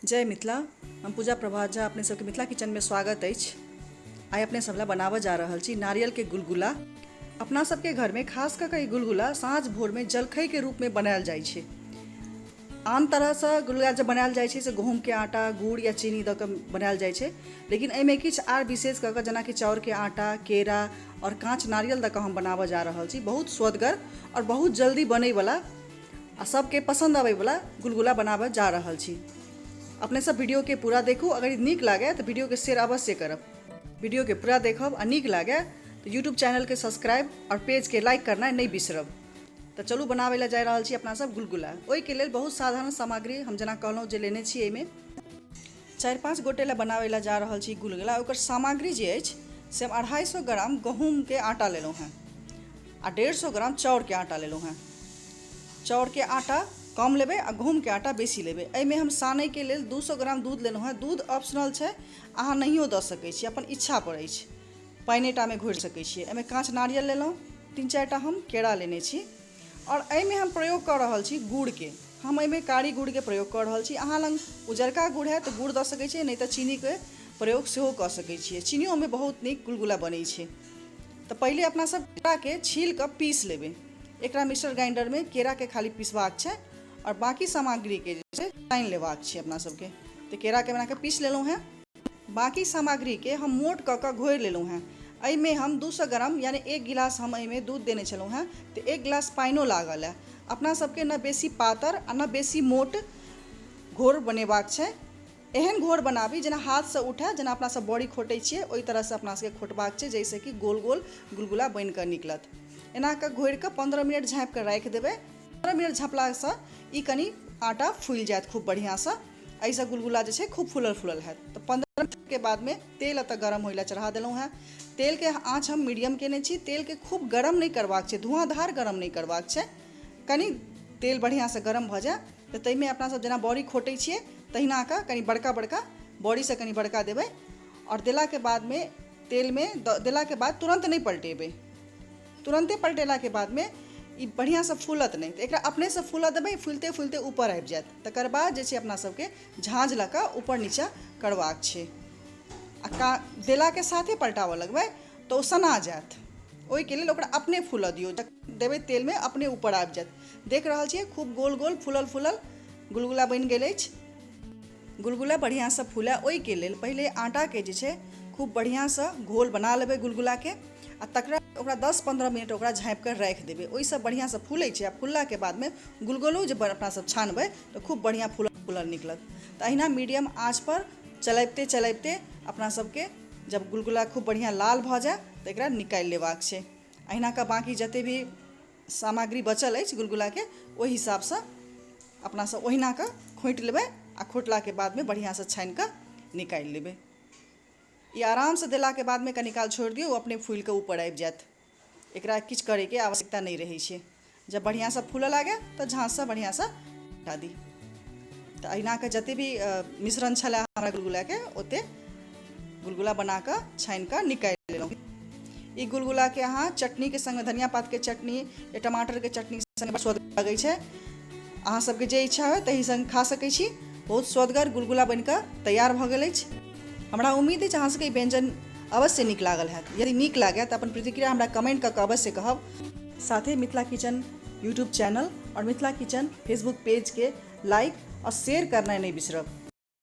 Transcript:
जय मिथिला। हम पूजा प्रभात झा, अपने सबके मिथिला किचन में स्वागत अछि। आइ अपने सब ला बनाबऽ जा रहल छी नारियल के गुलगुला। अपना सबके घर में खास कऽ के ई गुलगुला साँझ भोर में जलखै के रूप में बनायल जाइ छै। आन तरहसँ गुलगुला जे बनायल जाइ छै से गहूँमके आटा, गुड़ या चीनी दऽ कऽ बनायल जाइ छै, लेकिन एहिमे किछु आर विशेष कऽ कऽ जेनाकि चाउरके आटा, केरा आओर काँच नारियल दऽ कऽ हम बनाबऽ जा रहल छी। बहुत स्वदगर आओर बहुत जल्दी बनैवला आ सबके पसन्द अबैवला गुलगुला बनाबऽ जा रहल छी। अपने सब वीडियोके पूरा देखू। अगर नीक लागै तऽ वीडियोके शेयर अवश्य करब। वीडियोके पूरा देखब आ नीक लागै तऽ यूट्यूब चैनलके सब्सक्राइब आओर पेजके लाइक करनाइ नहि बिसरब। तऽ चलू बनाबै लए जा रहल छी अपना सब गुलगुला। ओहिके लेल बहुत साधारण सामग्री हम जेना कहलहुँ जे लेने छी। एहिमे 4-5 गोटे लए बनाबै लए जा रहल छी गुलगुला। ओकर सामग्री जे अछि से हम 250 ग्राम गहूँमके आटा लेलहुँ हेँ आ 150 ग्राम चाउरके आटा लेलहुँ हेँ। चाउरके आटा कम लेबै आ गहूँमके आटा बेसी लेबै। एहिमे हम सानैके लेल 200 ग्राम दूध लेलहुँ हेँ। दूध ऑप्शनल छै, अहाँ नहियो दऽ सकै छी, अपन इच्छापर अछि। पानिएटामे घोरि सकै छियै। एहिमे काँच नारियल लेलहुँ 3-4टा, हम केरा लेने छी आओर एहिमे हम प्रयोग कऽ रहल छी गुड़के। हम एहिमे कारी गुड़के प्रयोग कऽ रहल छी। अहाँ लग उजरका गुड़ हैत तऽ गुड़ दऽ सकै छियै, नहि तऽ चीनीके प्रयोग सेहो कऽ सकै छियै। चीनियोमे बहुत नीक गुलगुला बनै छै। तऽ पहिले अपना सब केराके छील कऽ पीस लेबै। एकरा मिक्सर ग्राइंडरमे केराके खाली पिसबाक छै आओर बाँकी सामग्रीके जे छै सानि लेबाक छै अपना सबके। तऽ केराके बना कऽ पीस लेलहुँ हेँ। बाँकी सामग्रीके हम मोट कऽ कऽ घोरि लेलहुँ हेँ। एहिमे हम 200 ग्राम यानि 1 गिलास हम एहिमे दूध देने छलहुँ हेँ, तऽ 1 गिलास पानिओ लागल हए। अपना सबके ने बेसी पातर आ ने बेसी मोट घोर बनेबाक छै। एहन घोर बनाबी जेना हाथसँ उठए। जेना अपना सब बड़ी खोटै छियै, ओहि तरहसँ अपना सबके खोटबाक छै, जाहिसँ कि गोल गोल गुलगुला बनि कऽ निकलत। एना कऽ घोरि कऽ 15 मिनट झाँपि कऽ राखि देबै। 15 मिनट झाँपलासँ ई कनि आटा फूलि जायत खूब बढ़िआँसँ। एहिसँ गुलगुला जे छै खूब फूलल फूलल हैत। तऽ 15 मिनटके बादमे तेल एतऽ गरम होइ लए चढ़ा देलहुँ हेँ। तेलके आँच हम मीडियम केने छी। तेलके खूब गरम नहि करबाक छै, धुआँधार गरम नहि करबाक छै। कनि तेल बढ़िआँसँ गरम भऽ जाय तऽ ताहिमे अपना सब जेना बड़ी खोटै छियै तहिना कऽ कनि बड़का बड़का, बड़ीसँ कनि बड़का देबै। आओर देलाके बादमे तेलमे देलाके बाद तुरन्त नहि पलटेबै। तुरन्ते पलटेलाके बादमे ई बढ़िआँसँ फूलत नहि, तऽ एकरा अपनेसँ फूलऽ देबै। फूलिते फूलिते ऊपर आबि जायत, तकर बाद जे छै अपना सबके झाँझ लऽ कऽ ऊपर नीचा करबाक छै। आ का देलाके साथे पलटाबऽ लगबै तऽ ओ सना जायत। ओहिके लेल ओकरा अपने फूलऽ दियौ। देबै तेलमे, अपने ऊपर आबि जायत। देख रहल छियै, खूब गोल गोल फूलल फूलल गुलगुला बनि गेल अछि। गुलगुला बढ़िआँसँ फूलय ओहिके लेल पहिले आटाके जे छै खूब बढ़िआँसँ घोल बना लेबै गुलगुलाके आ तकरा ओकरा 10-15 मिनट ओकरा झाँपि कऽ राखि देबै। ओहिसँ बढ़िआँसँ फूलै छै आ फुललाके बादमे गुलगुलो जे अपना सब छानबै तऽ खूब बढ़िआँ फूलल फूलल निकलत। तऽ अहिना मीडियम आँचपर चलबिते चलबिते अपना सबके जब गुलगुला खूब बढ़िआँ लाल भऽ जाय तऽ एकरा निकालि लेबाक छै। अहिना कऽ बाँकी जते भी सामग्री बचल अछि गुलगुलाके, ओहि हिसाबसँ अपना सब ओहिना कऽ खोँटि लेबै आ खोँटलाके बादमे बढ़िआँसँ छानि कऽ निकालि लेबै। ई आरामसँ देलाके बादमे कनी काल छोड़ि दियौ, ओ अपने फूलि कऽ ऊपर आबि जायत। एकरा किछु करैके आवश्यकता नहि रहै छै। जब बढ़िआँसँ फूलऽ लागै तऽ झाँससँ बढ़िआँसँ हटा दी। तऽ अहिना कऽ जते भी मिश्रण छलै हमरा गुलगुलाके, ओते गुलगुला बना कऽ छानि कऽ निकालि लेलहुँ। ई गुलगुलाके अहाँ चटनीके सङ्ग, धनिया पातके चटनी या टमाटरके चटनी सङ्गे स्वाद लगै छै। अहाँ सबके जे इच्छा होय ताहि सङ्ग खा सकै छी। बहुत स्वदगर गुलगुला बनि कऽ तैयार भऽ गेल अछि। हमरा उम्मीद अछि अहाँ सबके ई व्यञ्जन अवश्य नीक लागल हैत। यदि नीक लागय तऽ अपन प्रतिक्रिया हमरा कमेंट कऽ कऽ अवश्य कहब। साथे मिथिला किचन यूट्यूब चैनल आओर मिथिला किचन फेसबुक पेजके लाइक आओर शेयर करनाइ नहि बिसरब।